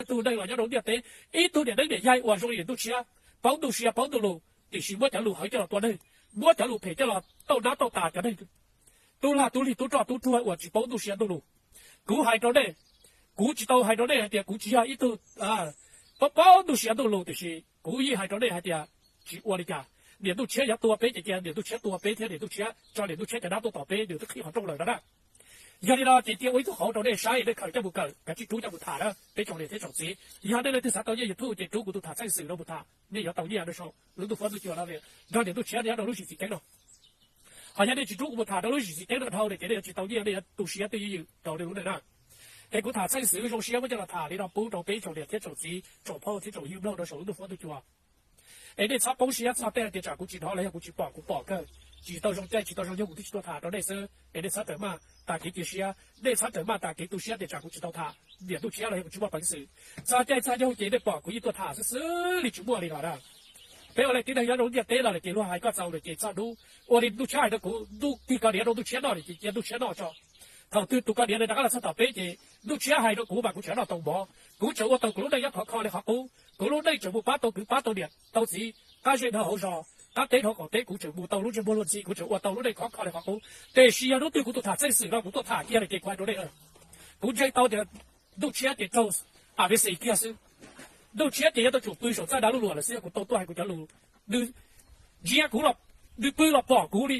tug neeg los nyob rau ntiaj teb, ib tug niam neeb niam yaig uas zoo li Ntuj Tshiab, paub ntuj sia paub ntuj lus, tiam sis muab cov lus hawv coj los tua neeg, muab cov lus phem coj los tauj nab tauj tas cov neeg. Tub lag tub lig tub roj tub ruag uas tsis paub ntuj sia ntuj lus, kuv hais rau nej, kuv tsis tau hais rau nej hais tias kuv tsis yog ib tug paub paub ntuj sia ntuj lus, tiam sis kuv yeej hais rau nej hais tias tsis ua li cas. Niam Ntuj Tshiab yuav tua peb ces cia niam Ntuj Tshiab tua peb thiab niam Ntuj Tshiab tso niam Ntuj Tshiab cov nab tuaj tom peb, nws twb qhib qhov rooj lawm no na. Yog li no ces cia ua ib tug qauv rau nej saib, nej khaws coj mus kawm, kav tsij rub coj mus tham na peb tsoom niam thiab tsoom txiv. Yog nej leej twg xav tau nyiaj YouTube ces rub kuv tus tham txheej xwm no mus tham, nej yuav tau nyiaj rau saum lub ntuj huab ntuj cua no, nrog niam Ntuj Tshiab nyob rau lub zim txim ceeb no. Hos yog nej tsis rub kuv mus tham rau lub zim txim ceeb no dhau ces nej yuav tsis tau nyiaj, nej yuav tu siab twj ywm rau nej lub neej na. Es kuv tham txheej xwm zoo siab muab coj los tham li no pub rau peb tsoom niam thiab tsoom txiv, tsoom phooj thiab tsoom ywg mloog rau saum lub ntuj huab ntuj cua. Es nej txhob poob siab txog tej tias tsam kuv tsis hnov los yog kuv tsis pom, kuv pom kawg, tsis tau zoo caij tsis tau zoo nyoog kuv twb tsis tuaj tham rau nej xwb. Es nej txhob rawm maj tas kev cia siab, nej txhob rawm maj tas kev tu siab tias tsam kuv tsis tau tham niam Ntuj Tshiab los yog kuv tsis muaj peev xwm. Txog caij txog nyoog ces nej pom kuv yeej tuaj tham xwb xwb li, tsis muaj li no na. Peb ua leej tib neeg nyob rau ntiaj teb no lawm ces luag hais koj txaus lawm ces txog hnub ua li Ntuj Tshiab hais rau kuv, ntuj tig koj niam rau Ntuj Tshiab noj lawm ces cia Ntuj Tshiab noj tso. Thaum twg tus koj niam rov qab los txog tom peb ces Ntuj Tshiab hais rau kuv mas kuv tseem noj tau mov, kuv tseem ua tau kuv lub neej nyob khov kho li qhov qub, kuv lub neej tseem mus pab tau kwv pab tau niam tau txiv qab zej dhau hauv zos, qab teb dhau qaum teb, kuv tseem mus tau lub ntsej muag luag ntxhi, kuv tseem ua tau lub neej khov kho li qhov qub. Tiam sis yog hnub twg kuv tus tham txheej xwm no kuv tuaj tham kiag lawm ces kuv hais rau nej, kuv ntseeg tau tias Ntuj Tshiab ces raug a ve xis kiag xwb. Ntuj Tshiab ces yuav tau tsum pw saum txaj dag lub luam lawm xwb, yog kuv tau tuaj hais kuv cov lus, nws ntsia kuv, nws pw los pom kuv li,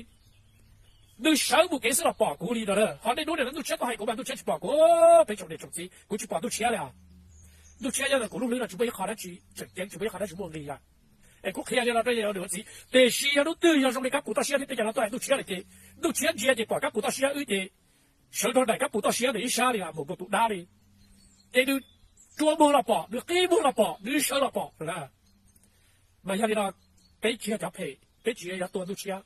nws sawv mus kev xwb los pom kuv li no. Ho nej hnub no Ntuj Tshiab tuaj hais kuv mas Ntuj Tshiab tsis pom kuv, peb tsoom niam tsoom txiv, kuv tsis pom Ntuj Tshiab li os. Ntuj Tshiab nyob ntawm kuv lub hlwb no tsis muaj ib qho dab tsi tseem ceeb, tsis muaj ib qho dab tsi muaj nqis li. Es kuv qhia li no rau niam txiv, tiam sis yog hnub twg yog zoo li Kab Pus Toj Siab thiab peb cov no tuaj hais Ntuj Tshiab lawm ces Ntuj Tshiab ntsia ces pom Kab Pus Toj Siab wb ces sawv rau nraim Kab Pus Toj Siab ntawm ib sab li mus nkaus tus dab li, ces nws rua muag los pom, nws qib muag los pom, nws sawv los pom na. Mas yog li no, peb tsis yog cov phem, peb tsis yog tua Ntuj Tshiab,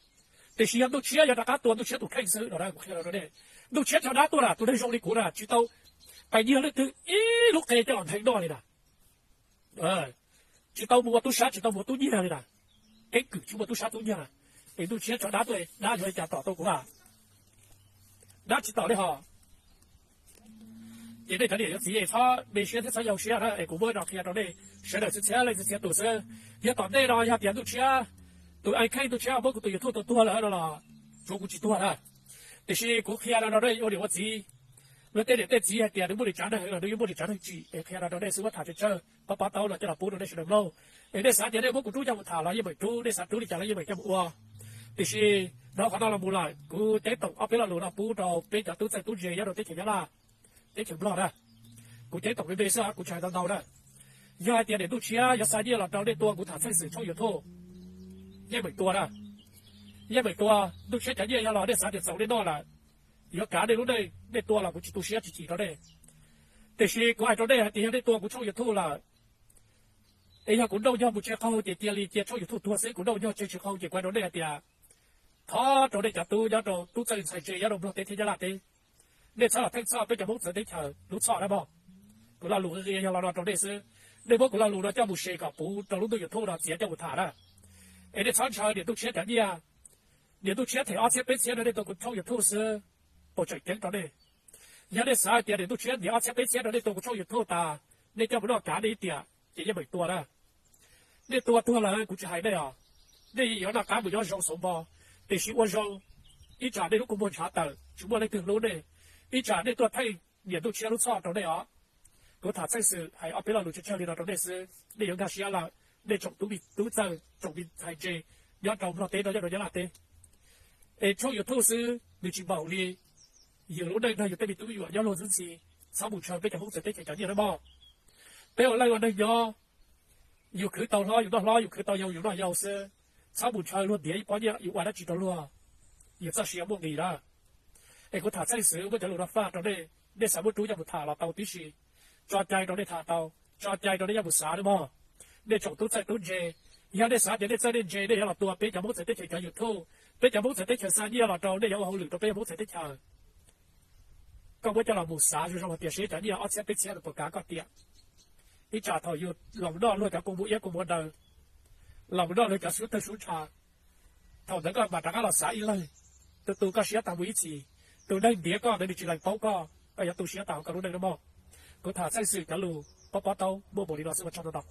tiam sis yog Ntuj Tshiab yog rov qab tua Ntuj Tshiab tus kheej xwb no na. Kuv qhia rau nej, Ntuj Tshiab tso dab tuaj na, tus neeg zoo li kuv na tsis tau pais nyiag leej twg ib lub qe coj los ntheev noj li na. Tsis tau mus ua tub sab, tsis tau mus ua tub nyiag li na. Keeb kwm tsis muaj tub sab tub nyiag na. Es Ntuj Tshiab tso dab tuaj, dab yuav li cas tom tau kuv a? Dab tsis tom li hos. Ces nej cov niam cov txiv txhob me siab thiab txhob yau siab na. Es kuv muab no qhia rau nej sawv daws txhia txhia leej txhia txhia tus xwb. Yog tom ntej no yog tias Ntuj Tshiab, tus Aib Kheej Ntuj Tshiab muab kuv tus YouTube tua tuag lawm no los tsuav kuv tsis tuag na. Tiam sis kuv qhia no rau nej ua niam ua txiv, luag tej niam tej txiv hais tias nws muaj li tsav neeg heev los nws yeej muaj li tsav neeg tsim, es qhia no rau nej xwb, muab tham tsawg tsawg pab pab tau no coj los pub rau nej sawv daws mloog. Es nej xav tias nej muab kuv rub coj mus tham los yeej meem rub, nej xav rub li cas los yeej meem coj mus ua. Tiam sis hnov qhov no los mus lawm, kuv ceeb toom ob peb lo lus no pub rau peb cov tub txawj tub ntse nyob rau teb chaws Nyab Laj, teb chaws Nplog na. Kuv ceeb toom me me xwb, kuv tsis hais ntau ntau na. Yog hais tias niam Ntuj Tshiab yuav xa nyiaj los rau nej tua kuv tham txheej xwm tshooj YouTube, yeej meem tua na. Yeej meem tua, Ntuj Tshiab cov nyiaj yog los nej xav tias txaus nej noj lawm, yuav kav nej lub neej, nej tua los kuv tsis tu siab tsis chim rau nej. Tiam sis kuv hais rau nej hais tias yog nej tua kuv tshooj YouTube lawm, es yog kuv nrauj nyog mus tseg qaug ces cia li cia tshooj YouTube tuag xwb, kuv nrauj nyog tseg tsis qaug ces kuv hais rau nej hais tias thov rau nej cov tub nyob rau tub txawj ntxhais ntse nyob rau Nplog teb thiab Nyab Laj teb, nej txhob los theej txhoj peb cov Hmoob txawv teb chaws lub txhoj na mog. Kuv lo lus qia yog lo no rau nej xwb. Nej muab kuv lo lus no coj mus share kom puv rau lub ntuj YouTube no txiav coj mus tham na. Es nej txhob ntshaw niam Ntuj Tshiab cov nyiaj. Niam Ntuj Tshiab them ob txhiab peb txhiab rau nej tua kuv tshooj YouTube xwb, puas tseem ceeb rau nej? Yog nej xav hais tias niam Ntuj Tshiab ntiav ob txhiab peb txhiab rau nej tua kuv tshooj YouTube tas, nej coj mus noj kav nej ib tiam ces yeej meem tua na. Nej tua tuag lawm kuv tsis hais nej os, nej yuav noj qab mus nyob zoo xauv npo, tiam sis ua zoo, ib tsam nej lub kua muag ntshav tawm tsis muaj leej twg hlub nej, ib tsam nej tuaj theej niam Ntuj Tshiab lub txhoj rau nej os. Kuv tham txheej xwm hais ob peb lo lus tsawg tsawg li no rau nej xwb, nej yuav nkag siab lawm, nej tsoom tub txawj tsoom me ntxhais ntse nyob rau Nplog teb no nyob rau Nyab Laj teb. Es tshooj YouTube xwb nws tsis npaum li, yus lub neej nrog yus tej me tub me nyuam nyob luag ntxhi, txhob mus ntshaw peb cov Hmoob txawv teb chaws cov nyiaj na mog. Peb ua leej ua neeg nyob, yus khwv tau hlob yus noj hlob, yus khwv tau yau yus noj yau xwb. Txhob mus ntshaw luag ntiav ib pob nyiaj yus ua dab tsi rau luag, yus txoj sia muaj nqis na. Es kuv tham txheej xwm muab cov lus no faj rau nej, nej xav muab rub coj mus tham los tau tib si, tso cai rau nej tham tau, tso cai rau nej coj mus xav na mog. Nej tsoom tub txawj tub ntse, yog nej xav tias nej txawj nej ntse nej yuav los tua peb cov Hmoob txawv teb chaws cov YouTube, peb cov Hmoob txawv teb chaws xa nyiaj los rau nej yuav ua hauj lwm rau peb cov Hmoob txawv teb chaws, koj muab coj los mus xav zoo zoo hais tias seb cov nyiaj ob txhiab peb txhiab no puas kav koj tiam. Ib tsam thaum yus los noj luag cov kua muag iab kua muag daw, los noj luag cov sub tawg sub ntsha, thaum ntawd koj mam rov qab los xav ib leeg, tus tu koj siab tag mus ib txhis, tus neeg ntiav koj ntawd nws tsis lees paub koj, koj yuav tu siab tag hauv koj lub neej na mog. Kuv tham txheej xwm cov lus Pab pab tau muaj npaum li no xwb, ua tsaug ntau ntau.